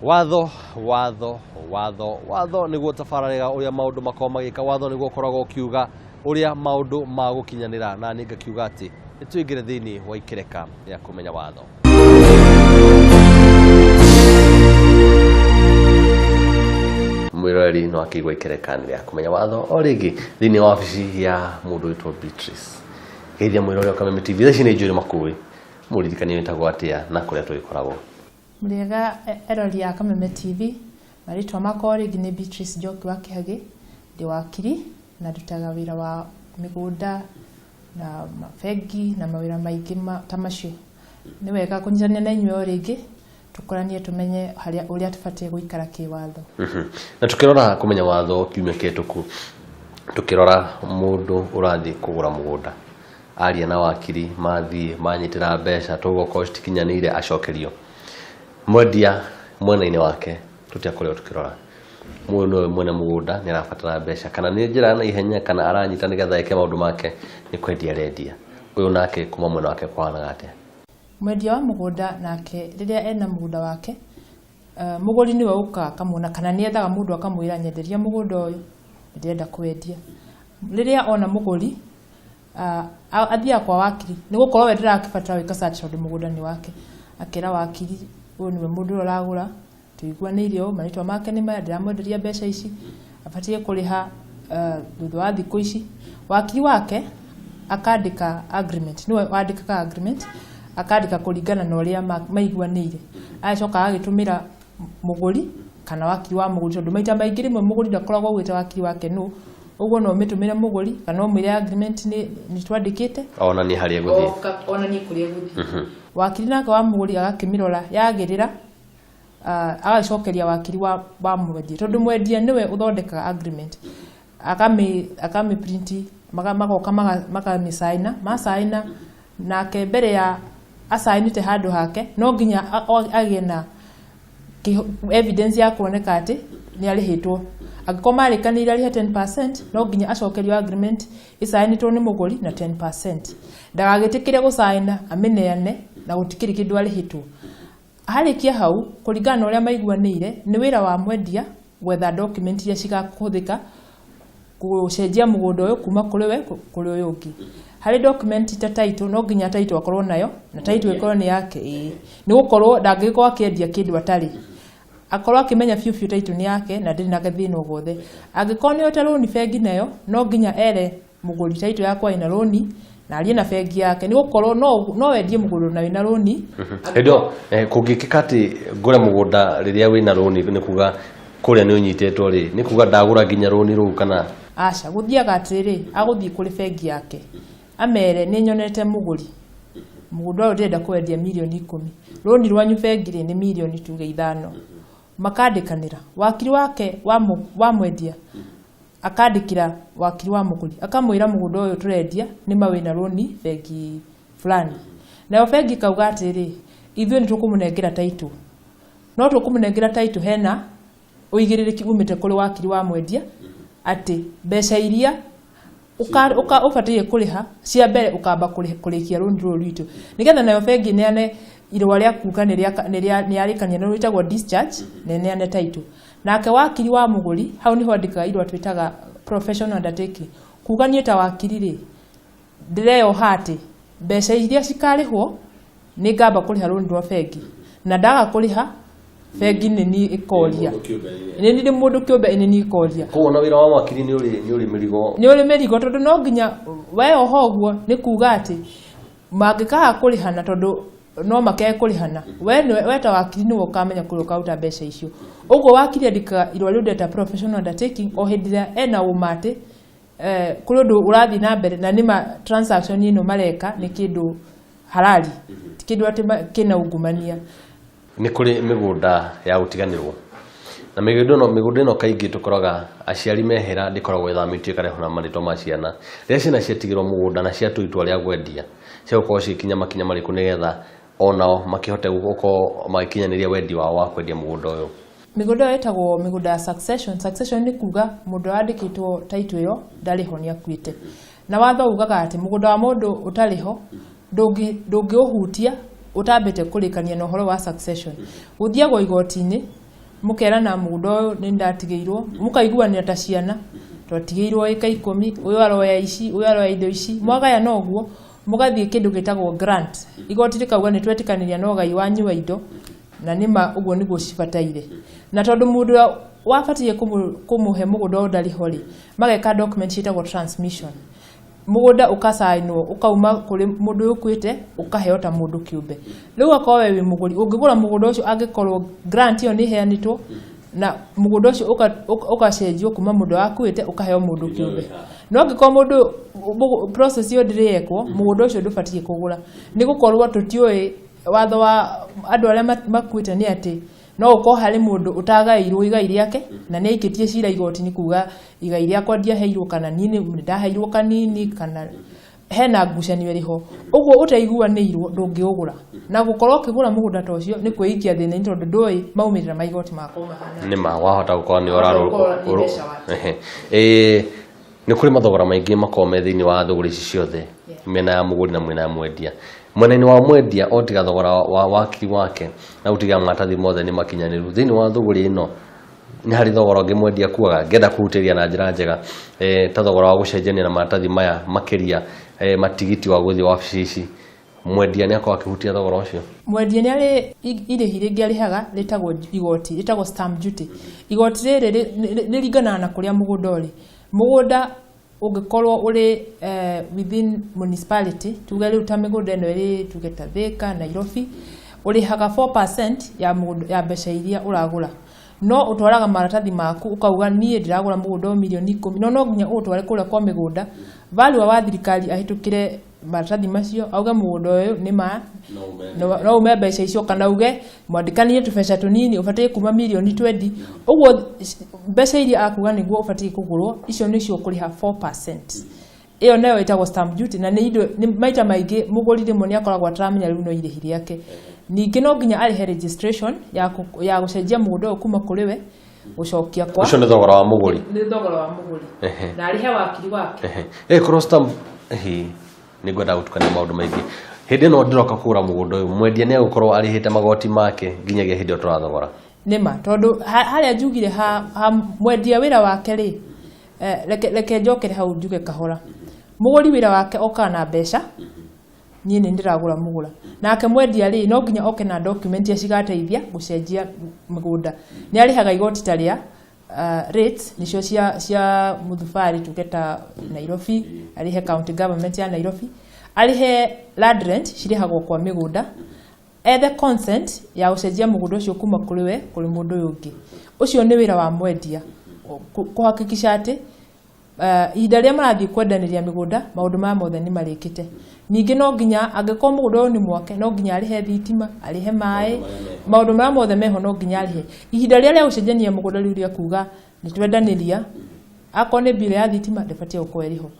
Watho, watho, watho, watho nĩguo tabararĩra ũrĩa maũndũ makoragwo magĩka. Watho nĩguo ũkoragwo ũkiuga ũrĩa maũndũ magũkinyanĩra, na niĩ ngakiuga atĩ nĩ tũingĩre thĩinĩ wa ikereka rĩa kũmenya watho. Mwĩroreri no akĩigua ikereka rĩa kũmenya watho o rĩngĩ thĩinĩ wa wabici ya mũndũ wĩtwo Beatrice. Geithia mwĩroreri wa Kameme TV. Thaa ici nĩ njũĩ makũĩ mũririkanie wĩtagwo atĩa na kũrĩa tũgĩkoragwo. Mũrĩega erori a Kameme TV, marĩtwa makwa rĩngĩ nĩ Beatrice Njoki wa Kĩhagĩ, ndĩ wakiri na ndutaga wĩra wa mĩgũnda na mabengi na mawĩra maingĩ ta macio. Nĩ wega kũnyitanĩra na inyuĩ o rĩngĩ tũkoranie tũmenye harĩa ũrĩa tũbatiĩ gũikara kĩwatho. Na tukĩrora kũmenya watho kiumia kĩhĩtũku, tukĩrora mũndũ ũrathiĩ kũgũra mũgũnda, aria na wakiri, mathiĩ manyitĩra mbeca, tũgokorwo citikinyanĩire acokerio. Mwendia mwena-inĩ wake tũtiakorirwo tukĩrora mũyũ nĩwe mwene mũgũnda, nĩ arabatara mbeca, kana nĩ njĩra ya naihenya, kana aranyita nĩgetha eke maũndũ make, nĩ kwendia arendia. Ũyũ nake kuma mwena wake kũhanaga atĩa? Mwendia wa mũgũnda nake rĩrĩa ena mũgũnda wake, mũgũri nĩwe ũkaga akamuona, kana nĩ ethaga mũndũ akamwĩra nyenderia mũgũnda ũyũ, ndĩrenda kwendia. Rĩrĩa ona mũgũri, athiaga kwa wakiri, nĩ gũkorwo we ndĩrakĩbatara gwĩka search tondũ mũgũnda nĩ wake. Akera wakiri, ũyũ nĩwe mũndũ ũrĩa ũragũra, tũiguanĩire ũũ, marĩtwa make nĩ maya, ndĩramwenderia mbeca ici, abatiĩ kũrĩha thutha wa thikũ ici. Wakiri wake akandĩka agreement, nĩwe wandĩkaga agreement, akandĩka kũringana na ũrĩa maiguanĩire. Agacoka agagĩtũmĩra mũgũri kana wakiri wa mũgũri, tondũ maita maingĩ rĩmwe mũgũri ndakoragwo augĩte wakiri wake nũ, ũguo no ũmĩtũmĩre mũgũri kana ũmwĩre agreement nĩ twandĩkĩte, onanie harĩa egũthiĩ, onanie kũrĩa egũthiĩ. Wakiri nake wa mũgũri agakĩmĩrora yagĩrĩra, agagĩcokeria wakiri wa mwendia, tondũ mwendia nĩwe ũthondekaga agreement, akami print, magoka makamĩcaina, macaina nake mbere ya acainĩte handũ hake no nginya agĩe na evidence ya kuoneka atĩ nĩ arĩhĩtwo. Angĩkorwo marĩkanĩire arĩhe 10%, no nginya acokerio agreement ĩcainĩtwo nĩ mũgũri na 10%. Ndagagĩtĩkĩre gũcaina amĩneane na gũtikĩrĩ kĩndũ arĩhĩtwo. Harĩkia hau, kũringana na ũrĩa maiguanĩire, nĩ wĩra wa mwendia gwetha document iria cigakũhũthĩka gũcenjia mũgũnda ũyũ kuma kũrĩ we kũrĩ ũyũ ũngĩ. Harĩ document ta title, no nginya title akorwo nayo, na title ĩkorwo nĩ yake, ĩĩ. Nĩ gũkorwo ndangĩkorwo akĩendia kĩndũ atarĩ. Akorwo akĩmenya biũ biũ title nĩ yake na ndĩrĩ na gathĩna o gothe. Angĩkorwo nĩ oete rũni bengi nayo, no nginya ere mũgũri title yakwa ĩna rũni, na arie na bengi yake, nĩ gũkorwo no wendie mũgũnda na wĩna rũni. Hĩndĩ ĩyo kũngĩkĩka atĩ ngũre mũgũnda rĩrĩa wĩna rũni, nĩ kuga kũrĩa nĩ ũnyitĩtwo rĩ, nĩ kuga ndagũra nginya rũni rũu kana? Aca, gũthiaga atĩrĩrĩ, agũthiĩ kũrĩ bengi yake amere nĩ nyonete mũgũri, mũgũnda ũyũ ndĩrenda kwendia mirioni 10, rũni rwanyu bengi rĩ nĩ mirioni tuge 5. Makandĩkanĩra wakiri wake wa mwendia akandĩkĩra wakiri wa mũgũri akamwĩra mũgũnda ũyũ tũrendia nĩ ma wĩna rũni bengi fulani. Nayo bengi ĩkauga atĩrĩ, ithuĩ nĩ tũkũmũnengera title, no tũkũmũnengera title hena ũigĩrĩrĩki umĩte kũrĩ wakiri wa mwendia atĩ mbeca iria ũbataire kũrĩha cia mbere ũkamba kũrĩkia rũni rũrũ rwitũ, nĩgetha nayo bengi ĩneane irũa rĩa kuga nĩ yarĩkania, nĩ rwĩtagwo discharge, na ĩneane title. Nake wakiri wa mũgũri hau nĩho andĩkaga irũa twĩtaga professional undertaking, kuga niĩ ta wakiri rĩ ndĩreyoha atĩ mbeca iria cikarĩhwo nĩ ngamba kũrĩha rũni rwa bengi, na ndaga kũrĩha bengi nĩ niĩ ĩkoria, nĩ niĩ ndĩ mũndũ kĩũmbe, nĩ niĩ ĩkoria. Koguo na wĩra wa wakiri nĩ ũrĩ mĩrigo. Nĩ ũrĩ mĩrigo, tondũ no nginya weyoha ũguo, nĩ kuga atĩ mangĩkaga kũrĩhana, tondũ no makege kũrĩhana, we ta wakiri nĩwe ũkamenya kũrĩa ũkaruta mbeca icio. Ũguo wakiri andĩkaga irũa rĩu ndeta professional undertaking o hĩndĩ ĩrĩa ena ũma atĩ kũrĩ ũndũ ũrathiĩ na mbere, na nĩma transaction ĩno mareka nĩ kĩndũ halali, ti kĩndũ atĩ kĩna ungumania. Nĩ kũrĩ mĩgũnda ya gũtiganĩrwo, na mĩgũnda ĩno kaingĩ tũkoraga aciari mehera ndĩkoragwo ĩthamĩtio ĩkarehwo na marĩtwa ma ciana. Rĩrĩa ciana ciatigĩrwo mũgũnda na ciatua itua rĩa kwendia, cigũkorwo cigĩkinya makinya marĩkũ nĩgetha onao makĩhote gũkorwo magĩkinyanĩria wendi wao wa kwendia mũgũnda ũyũ? Mĩgũnda ĩyo ĩtagwo mĩgũnda ya succession. Succession nĩ kuga mũndũ wandĩkĩtwo title ĩyo ndarĩ ho, nĩ akuĩte, na watho ugaga atĩ mũgũnda wa mũndũ ũtarĩ ho ndũngĩũhutia ũtambĩte kũrĩkania na ũhoro wa succession. Gũthiagwo igoti-inĩ. Mũkerana mũgũnda ũyũ nĩ ndatigĩirwo, mũkaiguanĩra ta ciana, twatigĩirwo ĩka 10, ũyũ aroya ici, ũyũ aroya indo ici, mwagayana ũguo, mũgathiĩ kĩndũ gĩtagwo grant. Igoti rĩkauga nĩ twetĩkanĩria na ũgai wanyu wa indo, na nĩma ũguo nĩguo cibataire. Na tondũ mũndũ ũrĩa wabatiĩ kũmũhe mũgũnda ũyũ ndarĩ ho rĩ, mageka document ciĩtagwo transmission. Mũgũnda ũkacainwo, ũkauma kũrĩ mũndũ ũyũ ũkuĩte, ũkaheo ta mũndũ kĩũmbe. Rĩu akorwo we wĩ mũgũri, ũngĩgũra mũgũnda ũcio angĩkorwo grant ĩyo nĩ ĩheanĩtwo, na mũgũnda ũcio ũgacenjio kuma mũndũ ũrĩa wakuĩte ũkaheo mũndũ kĩũmbe. No angĩkorwo mũndũ process ĩyo ndĩrĩ yekwo, mũgũnda ũcio ndũbatiĩ kũgũra. Nĩ gũkorwo tũtiũĩ watho wa andũ arĩa makuĩte nĩ atĩ no ũkorwo harĩ mũndũ ũtagaĩirwo igai rĩake na nĩ aikĩtie cira igoti-inĩ kuga igai rĩakwa ndiaheirwo kana niĩ nĩ ndaheirwo kanini kana hena ngucanio ĩrĩ ho. Ũguo ũtaiguanĩirwo ndũngĩũgũra. Na gũkorwo ũkĩgũra mũgũnda ta ũcio nĩ kwĩikia thĩna-inĩ tondũ ndũĩ maumĩrĩra ma igoti magakorwo mahana. Nĩ ma wahota gũkorwo nĩ Wahota gũkorwo nĩ mbeca wate. Nĩ kũrĩ mathogora maingĩ makoragwo me thĩinĩ wa thũgũrĩ ici ciothe, mĩena ya mũgũri na mwena ya mwendia. Mwena-inĩ wa mwendia o tiga thogora wa wakiri wake na gũtiga maratathi mothe nĩ makinyanĩru. Thĩinĩ wa thũgũrĩ ĩno nĩ harĩ thogora ũngĩ mwendia akuaga, ngĩenda kũhutĩria na njĩra njega, ta thogora wa gũcenjania na maratathi maya makĩria, matigiti wa gũthiĩ wabici ici. Mwendia nĩ akoragwo akĩhutia thogora ũcio? Mwendia nĩ arĩ irĩhi rĩngĩ arĩhaga rĩtagwo igoti, rĩtagwo stamp duty. Igoti rĩrĩ rĩringanaga na kũrĩa mũgũnda ũrĩ. Mũgũnda ũngĩkorwo ũrĩ within municipality, tuge rĩu ta mĩgũnda ĩno ĩrĩ tuge ta Thika, Nairobi, ũrĩhaga 4% ya mũgũnda, ya mbeca iria ũragũra. No ũtwaraga maratathi maku ũkauga niĩ ndĩragũra mũgũnda ũyũ mirioni 10, no nginya ũũtware kũrĩa kwa mĩgũnda, valuer wa thirikari ahĩtũkĩre maratathi macio, auge mũgũnda ũyũ nĩ ma, no ume mbeca icio, kana uge mwandĩkanire tũbeca tũnini ũbatiĩ kuma mirioni 20. Ũguo mbeca iria akuga nĩguo ũbatiĩ kũgũrwo, icio nĩcio ũkũrĩha 4%. Ĩyo nayo ĩtagwo stamp duty, na nĩ indo, nĩ maita maingĩ mũgũri rĩmwe nĩ akoragwo ataramenya rĩu no irĩhi rĩake. Ningĩ no nginya arĩhe registration ya gũcenjia mũgũnda ũyũ kuma kũrĩ we gũcokia kwa. Ũcio nĩ thogora wa mũgũri. Nĩ thogora wa mũgũri. Na arĩhe wakiri wake. Korwo stamp, nĩ ngwenda gũtukania maũndũ maingĩ. Hĩndĩ ĩno ndĩroka kũgũra mũgũnda ũyũ, mwendia nĩ egũkorwo arĩhĩte magoti make nginyagia hĩndĩ ĩyo tũrathogora. Nĩma, tondũ harĩa njugire ha mwendia wĩra wake rĩ, reke njokere hau njuge kahora. Mũgũri wĩra wake okaga na mbeca, niĩ nĩ ndĩragũra mũgũra. Nake mwendia rĩ, no nginya oke na document iria cigateithia gũcenjia mĩgũnda. Nĩ arĩhaga igoti ta rĩa rates, nĩcio cia mũthubarĩ tuge ta Nairobi, arĩhe county government ya Nairobi, arĩhe land rent cirĩhagwo kwa mĩgũnda, ethe consent ya gũcenjia mũgũnda ũcio kuma kũrĩ we kũrĩ mũndũ ũyũ ũngĩ. Ũcio nĩ wĩra wa mwendia kũhakikisha atĩ ihinda rĩrĩa marathiĩ kwendanĩria mĩgũnda maũndũ maya mothe nĩ marĩkĩte. Ningĩ no nginya angĩkorwo mũgũnda ũyũ nĩ mwake, no nginya arĩhe thitima, arĩhe maĩ, maũndũ marĩa mothe meho no nginya arĩhe. Ihinda rĩrĩa rĩa gũcenjania mũgũnda rĩu rĩa kuga nĩ twendanĩria, akorwo nĩ bill ya thitima ndĩbatiĩ gũkorwo ĩrĩ ho,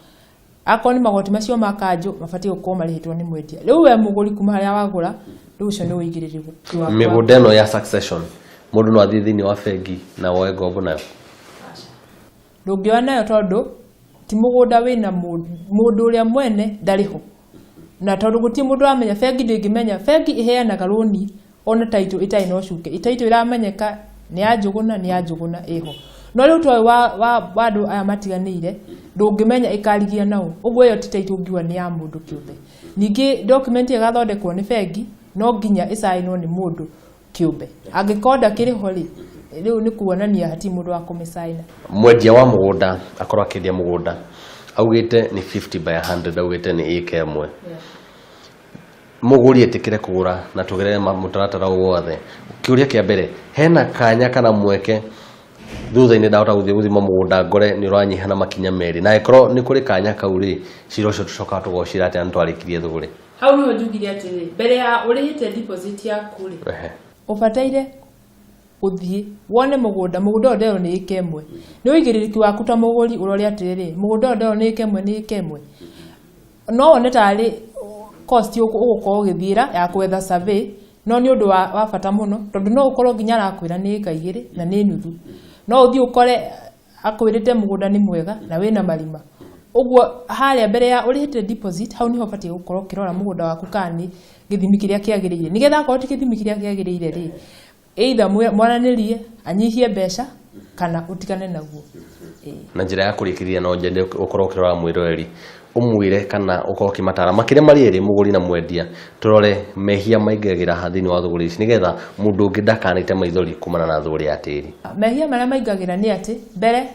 akorwo nĩ magoti macio ma kanjũ mabatiĩ gũkorwo marĩhĩtwo nĩ mwendia. Rĩu we mũgũri kuma harĩa wagũra, rĩu ũcio nĩ ũigĩrĩrĩki waku. Mĩgũnda ĩno ya succession, mũndũ no athiĩ thĩinĩ wa bengi na woe ngombo nayo? Ndũngĩoya nayo tondũ ti mũgũnda wĩna mũndũ ũrĩa mwene ndarĩ ho. Na tondũ gũtirĩ mũndũ ũramenya, bengi ndĩngĩmenya. Bengi ĩheanaga rũni ona title ĩtarĩ na ũcuke. Title ĩramenyeka nĩ ya Njũgũna, nĩ ya Njũgũna ĩho. No rĩu toĩ wa andũ aya matiganĩire, ndũngĩmenya ĩkarigia nao. Ũguo ĩyo ti title ũngiuga nĩ ya mũndũ kĩũmbe. Ningĩ document ĩyo ĩgathondekwo nĩ bengi, no nginya ĩcainwo nĩ mũndũ kĩũmbe. Angĩkorwo ndakĩrĩ ho rĩ, rĩu nĩ kuonania hatirĩ mũndũ wa kũmĩcaina. Mwendia wa mũgũnda akorwo akĩendia mũgũnda augĩte nĩ 50 by 100, augĩte nĩ ĩka ĩmwe. Mũgũri etĩkĩre kũgũra na tũgerere mũtaratara wothe. Kĩũria kĩa mbere, hena kanya kana mweke thutha-inĩ ndahota gũthiĩ gũthima mũgũnda ngore nĩ ũranyiha na makinya merĩ, na angĩkorwo nĩ kũrĩ kanya kau rĩ, cira ũcio tũcokaga tũgocira atĩa na nĩtwarĩkirie thũgũrĩ? Hau niho njugire atĩrĩ, mbere ya ũrĩhĩte deposit yaku rĩ, ũbataire ũthiĩ wone mũgũnda, mũgũnda ũyũ nderwo nĩ ĩka ĩmwe. Nĩ ũigĩrĩrĩki waku ta mũgũri ũrore atĩrĩrĩ, mũgũnda ũyũ nderwo nĩ ĩka ĩmwe, nĩ ĩka ĩmwe. No wone tarĩ cost ũgũkorwo ũgĩthiĩra ya gwetha survey, no nĩ ũndũ wa bata mũno, tondũ no ũkorwo nginya arakwĩra nĩ ĩka igĩrĩ na nĩ nuthu. No ũthiĩ ũkore akwĩrĩte mũgũnda nĩ mwega na wĩna marima. Ũguo harĩa mbere ya ũrĩhĩte deposit, hau niho ũbatiĩ gũkorwo ũkĩrora mũgũnda waku kana nĩ gĩthimi kĩrĩa kĩagĩrĩire. Nĩgetha akorwo ti gĩthimi kĩrĩa kĩagĩrĩire rĩ, Either mwaranĩrie anyihie mbeca kana ũtigane naguo. Na njĩra ya kũrĩkĩrĩria no nyende ũkorwo ũkĩrora mwĩroreri ũmwĩre kana ũkorwo ũkĩmatara makĩria marĩ erĩ mũgũri na mwendia, tũrore mehia maingagĩra ha thĩinĩ wa thũgũrĩ ici nĩgetha mũndũ ũngĩ ndakanite maithori kumana na thũgũrĩ ya tĩri. Mehia marĩa maingagĩra nĩ atĩ mbere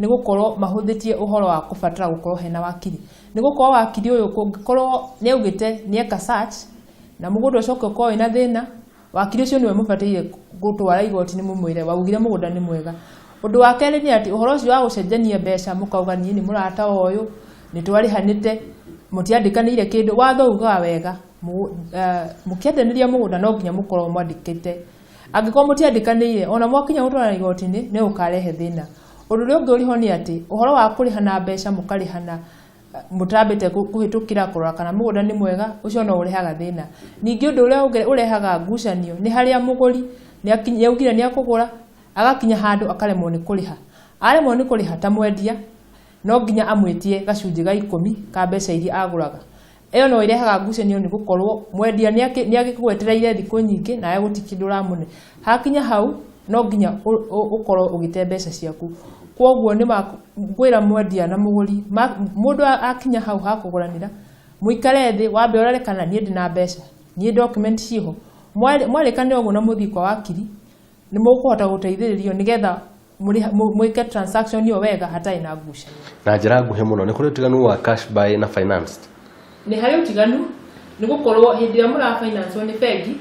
nĩ gũkorwo mahũthĩtie ũhoro wa kũbatara gũkorwo hena wakiri. Nĩ gũkorwo wakiri ũyũ kũngĩkorwo nĩ augĩte nĩ eka search na mũgũnda ũcoke ũkorwo wĩna thĩna, wakiri ũcio nĩwe mũbataire gũtwara igoti-inĩ mũmwĩre waugire mũgũnda nĩ mwega. Ũndũ wa kerĩ nĩ atĩ ũhoro ũcio wa gũcenjania mbeca mũkauga niĩ nĩ mũrata wa ũyũ, nĩ twarĩhanĩte, mũtiandĩkanĩire kĩndũ, watho ugaga wega mũkĩendanĩria mũgũnda no nginya mũkorwo mwandĩkĩte. Angĩkorwo mũtiandĩkanĩire ona mwakinya gũtwarana igoti-inĩ nĩ ũkarehe thĩna. Ũndũ ũrĩa ũngĩ ũrĩho nĩ atĩ ũhoro wa kũrĩhana mbeca mũkarĩhana mũtambĩte kũhĩtũkĩra kũrora kana mũgũnda nĩ mwega, ũcio no ũrehaga thĩna. Ningĩ ũndũ ũrĩa ũngĩ ũrehaga ngucanio nĩ harĩa mũgũri nĩaugire nĩakũgũra, agakinya handũ akaremwo nĩ kũrĩha. Aremwo nĩ kũrĩha ta mwendia no nginya amwĩtie gacunjĩ ga 10 ka mbeca iria agũraga. Ĩyo no ĩrehaga ngucanio nĩ gũkorwo mwendia nĩagĩgwetereire thikũ nyingĩ nawe gũtirĩ kĩndũ ũramũne. Hakinya hau no nginya ũkorwo ũgĩte mbeca ciaku. Kwoguo nĩ ngwĩra mwendia na mũgũri, mũndũ akinya hau hakũgũranĩra, mũikare thĩ wambe ũrore kana niĩ ndĩna mbeca, niĩ document ciĩho. Mwarĩkanĩra ũguo na mũthiĩ kwa wakiri, nĩ mũkũhota gũteithĩrĩrio nĩgetha mwĩke transaction ĩyo wega hatarĩ na ngucanio. Na njĩra nguhĩ mũno, nĩ kũrĩ ũtiganu wa cash buy na financed? Nĩ harĩ ũtiganu, nĩ gũkorwo hĩndĩ ĩrĩa mũra finance nĩ bengi,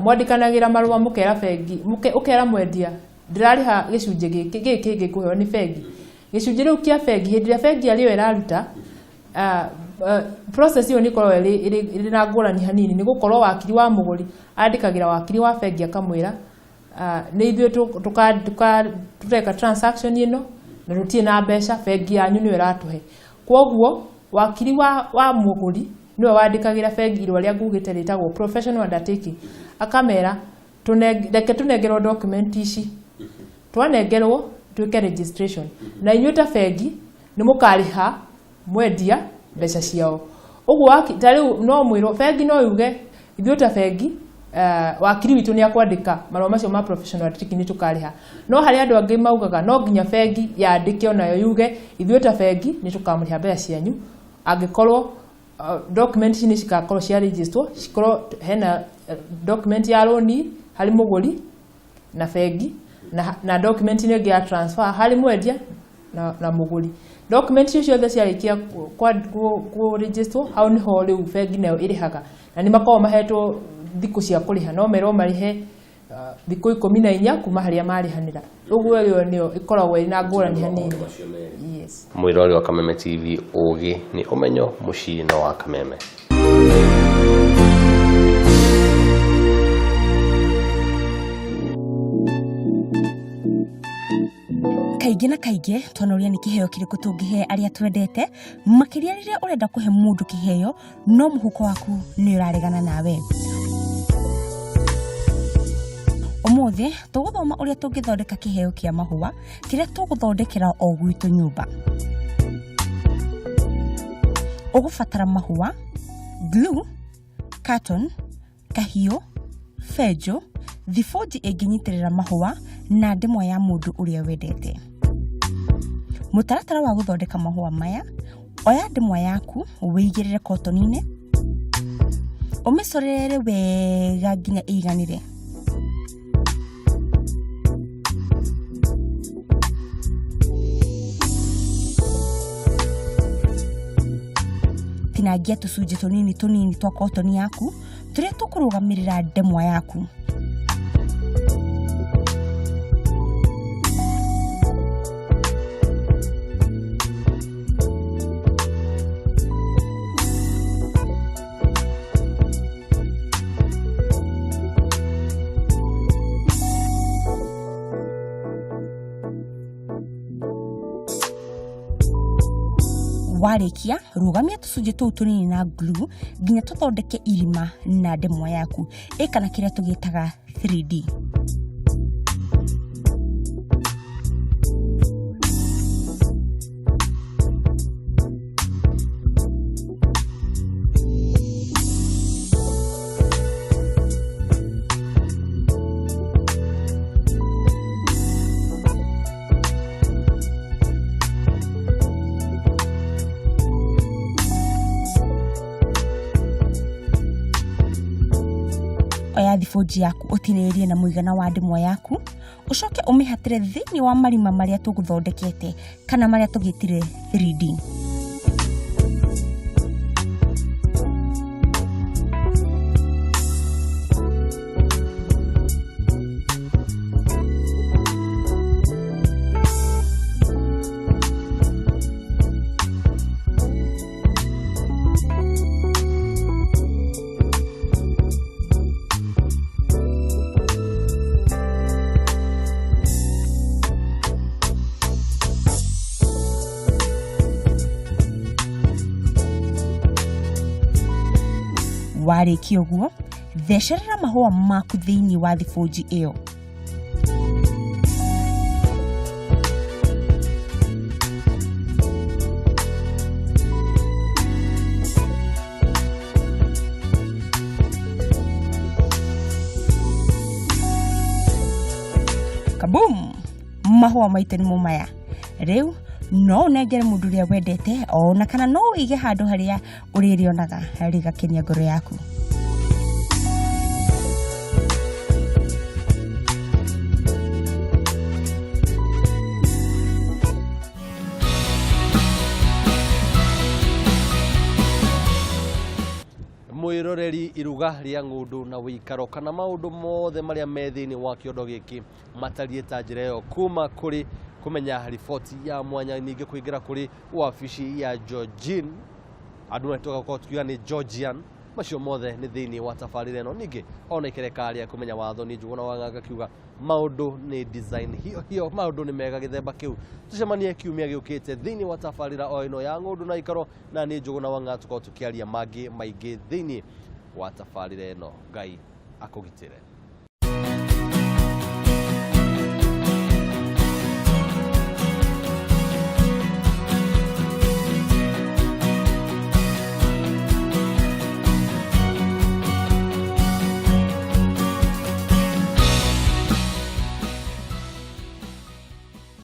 mwandĩkanagĩra marũa mũkera bengi, ũkera mwendia ndĩrarĩha gĩcunjĩ gĩkĩ, gĩkĩ kĩngĩ ngũheo nĩ bengi. Gĩcunjĩ rĩu kĩa bengi, hĩndĩ ĩrĩa bengi arĩ yo ĩraruta, process ĩyo nĩ ĩkoragwo ĩrĩ na ngũrani hanini, nĩ gũkorwo wakiri wa mũgũri andĩkagĩra wakiri wa bengi akamwĩra nĩ ithuĩ tũreka transaction ĩno na tũtirĩ na mbeca, bengi yanyu nĩyo ĩratũhe. Kwoguo wakiri wa mũgũri nĩwe wandĩkagĩra bengi irũa rĩa ngugĩte rĩtagwo professional undertaking, akamera reke tũnengerwo document ici, twanengerwo twĩke registration na inyuĩ ta bengi nĩ mũkarĩha mwendia mbeca ciao. Ũguo ta rĩu no mwĩrwo bengi no yuge ithuĩ ta bengi wakiri witũ nĩ akwandĩka marũa macio ma professional undertaking nĩ tũkarĩha. No harĩ andũ angĩ maugaga no nginya bengi yandĩke onayo yuge ithuĩ ta bengi nĩ tũkamũrĩha mbeca cianyu angĩkorwo document ici nĩ cikakorwo cia register, cikorwo hena document ya loan harĩ mũgũri na bengi na document ĩngĩ ya transfer harĩ mwendia na mũgũri. Document icio ciothe ciarĩkia kũ register, hau nĩho rĩu bengi nayo ĩrĩhaga na nĩ makoragwo mahetwo thikũ cia kũrĩha, no merwo marĩhe thikũ 14 kuma harĩa marĩhanĩra. Ũguo ĩyo nĩyo ĩkoragwo ĩrĩ na ngũrani hanini. Yes. Mwĩroreri wa Kameme TV, ũgĩ nĩ ũmenyo mũciĩ no wa Kameme. Kaingĩ na kaingĩ twanoria nĩ kĩheo kĩrĩkũ tũngĩhe arĩa twendete, makĩria rĩrĩa ũrenda kũhe mũndũ kĩheo no mũhuko waku nĩ ũraregana nawe. Ũmũthĩ tũgũthoma ũrĩa tũngĩthondeka kĩheo kĩa mahũa kĩrĩa tũgũthondekera o gwitũ nyũmba. Ũgũbatara mahũa, glue, carton, kahiũ, benjũ, thibonji ĩngĩnyitĩrĩra mahũa na ndemwa ya mũndũ ũrĩa wendete. Mũtaratara wa gũthondeka mahũa maya: oya ndemwa yaku wĩigĩrĩre kotoni-inĩ, ũmĩcorere wega nginya ĩiganĩre. Tinangia tũcunjĩ tũnini tũnini twa kotoni yaku tũrĩa tũkũrũgamĩrĩra ndemwa yaku. Warĩkia, rũgamia tũcunjĩ tũu tũnini na glue nginya tũthondeke irima na ndemwa yaku ĩka na kĩrĩa tũgĩtaga 3D. Oya thibũnji yaku ũtinĩrĩrie na mũigana wa ndemwa yaku, ũcoke ũmĩhatĩre thĩinĩ wa marima marĩa tũgũthondekete kana marĩa tũgĩtire 3D. Warĩkia ũguo, thecerera mahũa maku thĩinĩ wa thibũnji ĩyo. Kaboom! Mahũa maitũ nĩmo maya. Rĩu no ũnengere mũndũ ũrĩa wendete ona kana no ũige handũ harĩa ũrĩrĩonaga rĩgakenia ngoro yaku. Mwiroreri iruga rĩa ng'ũndũ na wĩikaro kana maũndũ mothe marĩa me thĩinĩ wa kĩondo gĩkĩ matariĩ ta njĩra ĩyo kuma kũrĩ kũmenya riboti ya mwanya ningĩ kũingĩra kũrĩ wabici ya Georgine andũ metũgakorwo tukiuga nĩ Georgian macio mothe nĩ thĩinĩ wa tabarĩra ĩno ningĩ ona ikereka rĩa kũmenya watho nĩ Njũgũna wa Ng'ang'a akiuga maũndũ nĩ design hiyo hiyo maũndũ nĩ mega gĩthemba kĩu tũcemanie kiumia gĩũkĩte thĩinĩ wa tabarĩra o ĩno ya ng'ũndũ na ikaro na nĩ Njũgũna wa Ng'ang'a tũkorwo tũkĩaria mangĩ maingĩ thĩinĩ wa tabarĩra ĩno. Ngai akũgitĩre.